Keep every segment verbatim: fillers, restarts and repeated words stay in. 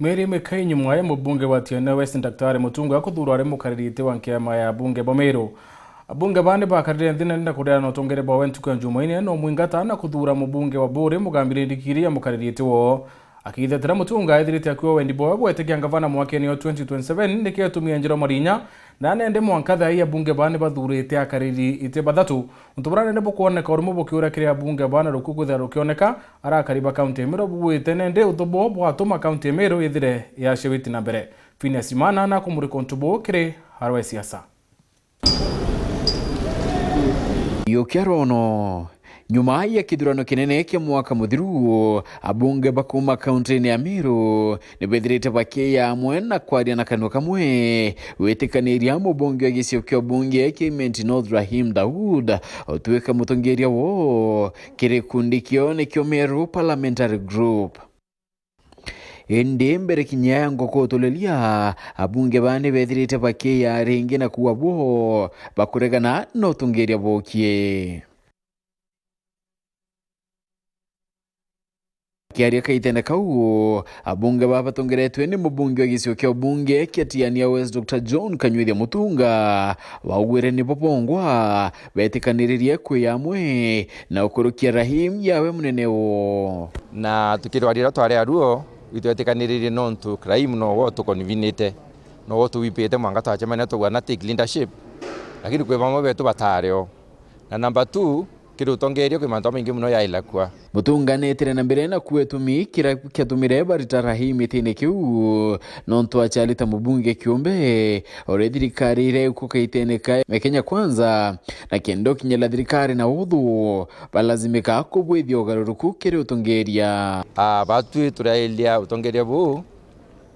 Mary Mikai nyuma ya mubunge wa Tiania West Daktari Mutunga kuthuurwa ari mukariri iti wa nkiama ya abunge ba Meru. Abunge baa ni bakarire nthi nene na kureana utongeria bwawe ntuku ya Jumaine, no mwingata na kuthuura mubunge wa Buuri Mugambire Ndikiri ya mukariri iti woo. Akithetera Mutunga, ethirite akiuga wendi bwawe bwetikia ngavana mwakene wa twenty twenty-seven, niki atumia Njiro Marinya, na nende mwanka thaa ii abunge baa ni bathuurite akariri iti bathatu. Untu buria nene bukwoneka urimo bukiura kiri abunge baa na ruku kwithira rukioneka, arakari ba kaunti ya Meru bugwite nende uthu boo bwatuma kaunti ya Meru ithire yacewiti na mbere. Phineas Imana na kumurika untu buu kiri arwa siasa. Yukia rono. Nyuma ya kithurano kinene kia mwaka muthiru, abunge ba kuuma kaunti-ini ya Meru ni bethirite bakiya amwe na kwaria na kanua kamwe gwitikaniria mubunge wa gicigo kia ubunge kia Imenti North Rahim Daud utwika mutongeria woo kiri gikundi kiao nikio Meru Parliamentary Group. Indi mbere kinya ya nguku utuliria, abunge baa ni bethirite bakiya ringi na kuuga boo bakuregana na utongeria bookie. Akiaria kaitene kau, abunge baa batongeretwe ni mubunge wa gicigo kia ubunge kia Tiania West, Doctor John Kanyuithia Mutunga, baugwire nibo bongwa betikaniririe kwi amwe na ukurukia Rahim yawe munene woo. Na tukirwaria riria twari aruo, itwetikaniririe nontu Rahim nowe utuconvinite, nowe utuwipite mwanka twacemania tugwa na take leadership, lakini kwi bamwe betu batari o. Na number two, kiri utongeria kwi mantu jamaingi mono yaila kua. Mutunga neetire na mbere na kuuga gitumi kiria kiatumire barita Rahim itine kiu, nontu aciari ta mubunge kiumbe, uria thirikari iria ikuka itene ka ya Kenya Kwanza, na kenda ukinyira thirikari na uthu, balazimika kubwithia ugaruruku kiri utongeria. Ah, batwi turairia utongeria buu,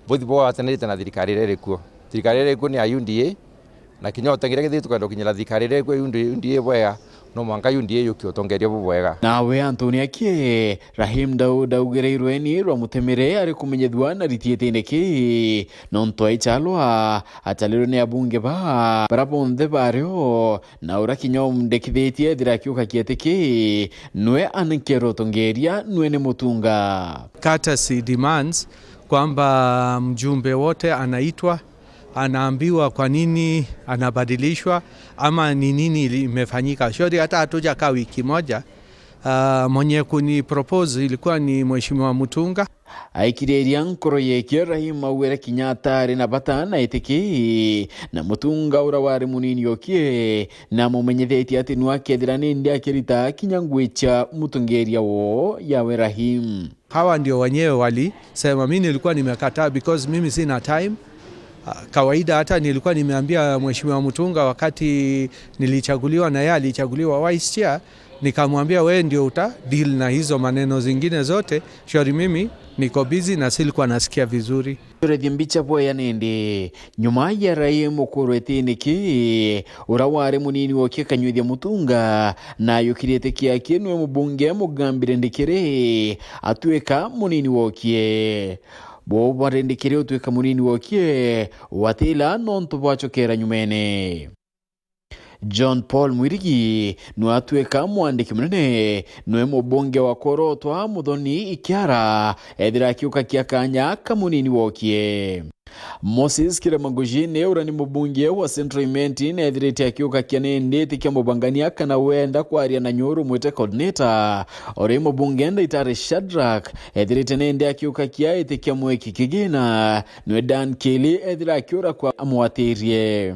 buthi bwagwatanirite na thirikari iria iri kuo. Thirikari iria iri kuo ni ya U D A, na kinya utongeria kethira tukwenda gukinyira thirikari iria iri kuo ya U D A bwega, no mwanka U D A yukie utongeria bubwega. Nawe Anthony Akie, Rahim Daud augire irweni rwa mutemere ari kumenyethua na ritiitine ki, nontu aichalwa, acharirwe ni abunge baa, bara bonthe bario, na uria kinya umundikithitie ethira akiuka kiete ki, nwe anenkerwe utongeria, nwe ni Mutunga. Courtesy demands kwamba mjumbe wote anaitwa, anaambiwa kwa nini anabadilishwa ama ni nini ili-, imefanyika. Shauri hata hatujakaa wiki moja, ah, mwenye kuni propose ilikuwa ni Mheshimiwa Mutunga. Aikiriria nkoro yekie Rahim augire kinya atari na bata na itiki, na Mutunga uria wari munini okie, na amumenyethetie ati nwa akethira nindi akirita kinya ngui cia mutongeria woo yawe Rahim. Hawa ndio wenyewe walisema, mi nilikuwa nimekataa because mimi sina time. Ah, kawaida hata nilikuwa nimeambia Mheshimiwa Mutunga wakati nilichaguliwa na yeye alichaguliwa vice chair, nikamwambia, "Wewe ndio uta deal na hizo maneno zingine zote, shauri mimi niko busy na silikuwa nasikia vizuri." Turethie mbicha bwea nindi. Nyuma ya Rahim ukurwa itini ki, uria wari munini wokie Kanyuithia Mutunga, na ayukirite kiaki nwe mubunge Mugambire Ndikiri, atwika munini wokie. Bo barendikire utwika munini wokie, watila nontu bwachokera nyumene. John Paul Mwirigi nwe atwika mwandiki munene, nwe mubunge wa Korotwa Muthoni Ikiara, ethira akiuka kia kanya ka munini wokie. Moses Kirema Ngujine, uria ni mubunge wa Central Imenti, neethirite akiuka kia nindi itikia mubangania kana wenda kwaria na nyuru mwite coordinator. Uri mubunge Ndaitari Shadrack, ethirite nindi akiuka kia itikia mwiki kigina, nwe Dan Kili ethira akiura kwa amwatirie.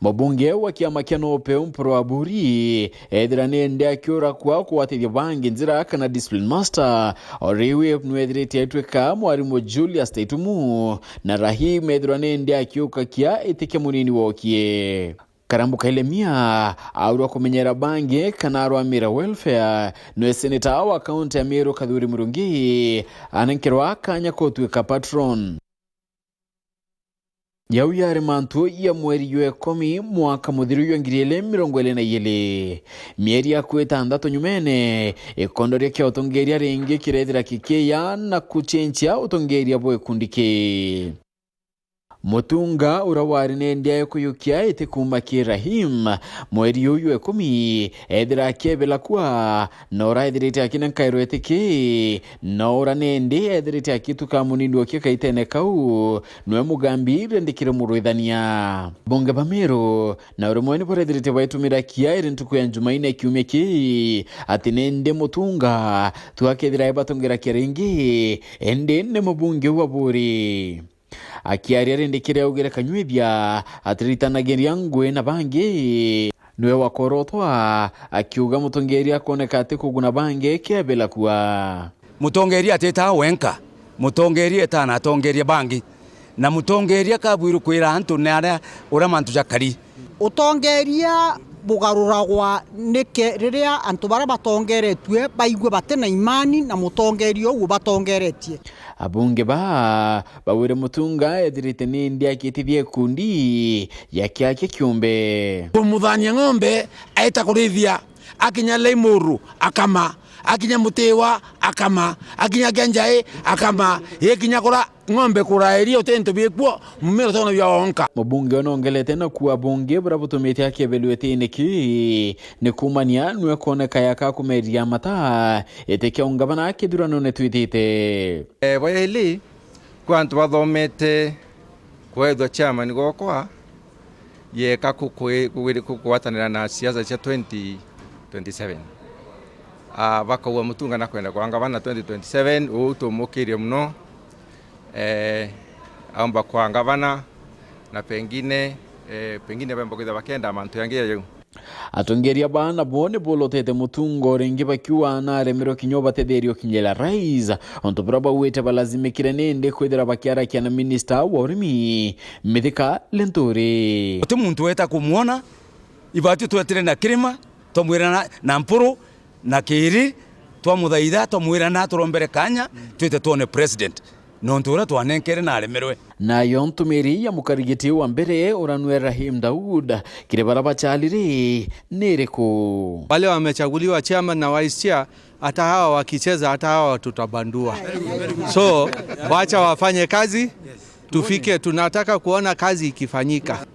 Mubunge wa kiama kia Nope Umpuru Aburi, ethira nindi akiura kwa kugwatithia bangi njira kana discipline master, o riu nwethirite aitwika mwarimu Julius Taitumu, na Rahim ethirwa nindi akiuka kia itikia munini wokie. Karambu Kailemia aurwa kumenyera bangi kana arwamira welfare, nwe seneta wa kaunti ya Meru Kathuri Murungi anenkerwa kanya kutwika patron. Jau yari mantu ya mweri jwa ikumi mwaka muthiru jwa ngiri ili mirongo ili na ili. Mieri akuu itantatu nyumene, ikondoria kia utongeria ringi kirethira kikiya na kuchenchia utongeria bwa gikundi ki. Mutunga uria wari nendi ae kuyukia iti kuuma ki Rahim, mweri uyu ikumi, ethira akiebela kua, na uraethirite akina nkairo iti ki, na ura nendi ethirite akituka munini wokie kaitene kau, nwe mugambi rendikire murwithania. Bunge ba Meru na urimwe ni barethirite baitumira kia iri ntuku ya Njumaine kiumia ki, ati nendi mutunga tu akethira ebatongerakia ringi, indi ni mubunge wa Buri. Akiaria rindi kiria augire Kanyuithia atiritanagiria ngui na bangi, niwe wakorotwa akiuga mutongeria akoneka ati kuguna bangi kiebela kua. Mutongeria atitaa wenka, mutongeria etaa na atongeria bangi, na mutongeria kabwirwe kwira antu ni aria uria mantu jakari. Utongeria bugaruragwa nike riria antu baria batongeretue baigue bati na imani na mutongeria uu ubatongeretie. Abunge ba bawire Mutunga ethirite nindi akitithia ikundi ya kiakia kiumbe. Kumuthania ng'ombe aeta kurithia, akinya Laimuru akama, akinya Mutiwa akama, akinya Kianjai akama, ikinya kura ng'ombe kuraeria uti into bikuo, mumera utona bia onka. Mubunge onongelete na kuuga bunge buria butumite akebelua itini ki ni kuumania nwe kwoneka yaka kumeria mata iti kia ungavana kithuranone twitite. Eh, bwa yaili, kwa antu bathomete kwethwa chairman gwakwa, yeka kukwi-, kugwiri-, kugwatanira na siasa cia twenty twenty-seven. Ah, bakauga Mutunga na kwenda kwa ngavana twenty twenty-seven, uu tumukirie muno. Eh, aumba kwa ngavana, na pengine, eh, pengine bemba kwithira bakenda mantu yangi ya jau. Atongeria baa nabo ni bolotete Mutunga o ringi bakiuga naremerwe kinya ubatetheria ukinyira rais, untu buria baugite balazimikire nindi kwithira bakiarakia na minista wa urimi, Mithika Linturi. Guti muntu weta kumwona, ibatu twetire na kirima, twamwira na, na mpuru, na kiri, twamuthaitha, twamwira na turombere kanya, twite twone president. Nontu uria twanenkere naremerwe. Nayo ntumiri ya mukarigiti wa mbere uria nwe Rahim Daud, kiri baria bachalire, ni iriku? Wale wamechaguliwa chairman na vice chair, hata hawa wakicheza, hata hawa tutabandua. So, wacha wafanye kazi, tufike, tunataka kuona kazi ikifanyika.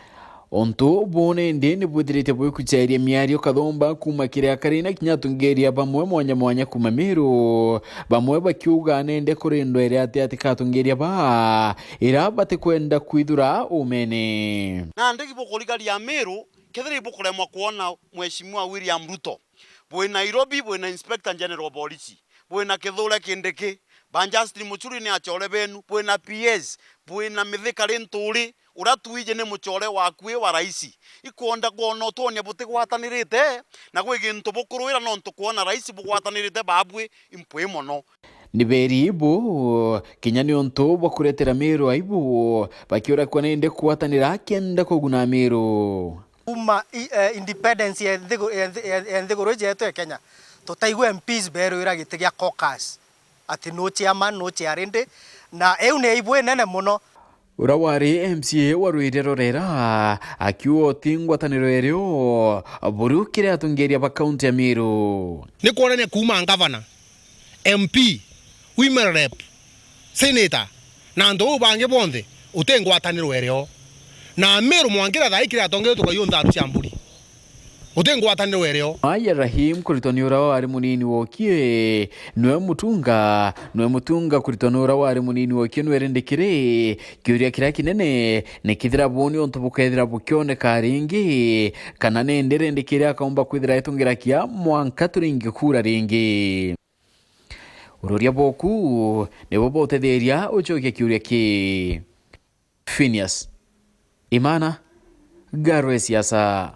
Untu buu nindi ni bwithirite bwikucheria miario kathumba kuuma kiri akari na kinya atongeria bamwe mwanya mwanya kuuma Meru, bamwe bakiuga nindi kuri ndwere ati ati ka atongeria baa ira batikwenda kwithura umene. Nandi bukurigaria Meru, kethira ibukuremwa kwona Mheshimiwa William Ruto, bwi Nairobi, bwi na Inspector General of Police, bwi na Kithure Kindiki, ba Justin Muturi ni achore benu, bwi na P S, bwi na Mithika Linturi, uria twiji ni muchore waku wi wa raisi. Ikwenda kwona utwonia butigwatanirite, na gwi gintu bukurwira nontu kwona raisi bugwatanirite babwi impwi mono. Ni beri ibu, kinya ni untu bwa kuretera Meru aibu, bakiura kwa nindi kugwatanira kenda kuguna Meru. Kuma i-, eh, independence ya nthigu-, ya nthi-, ya, ya nthiguru iji yetu ya Kenya, tutaigua M Ps berwira giti gia caucus, ati no chairman, no chair rindi, na iu ni aibu inene mono. Uria wari M C A wa Rwire Rorera akiuga uti ngwataniro irio buru kiri atongeria ba kaunti ya Meru. Ni kwonania kuuma ngavana, M P, women rep, senator, na antu bau bangi bonthe, uti ngwataniro irio. Na Meru mwankira thaa ii kiri atongeria tukaiyo ntharu cia mburi. Uti ngwataniro irio. Aya Rahim kuritwa ni uria wari munini wokie, nwe Mutunga, nwe Mutunga kuritwa ni uria wari munini wokie, nwe rindi kiri kiuria kiria kinene ni kithira buni untu bukethira bukioneka ringi, kana nindi rindi kiri akaumba kwithira etungira kia mwanka turingi kura ringi. Ururia boku nibo botetheria ucokia kiuria ki. Phineas Imana, Ngaro ya Siasa.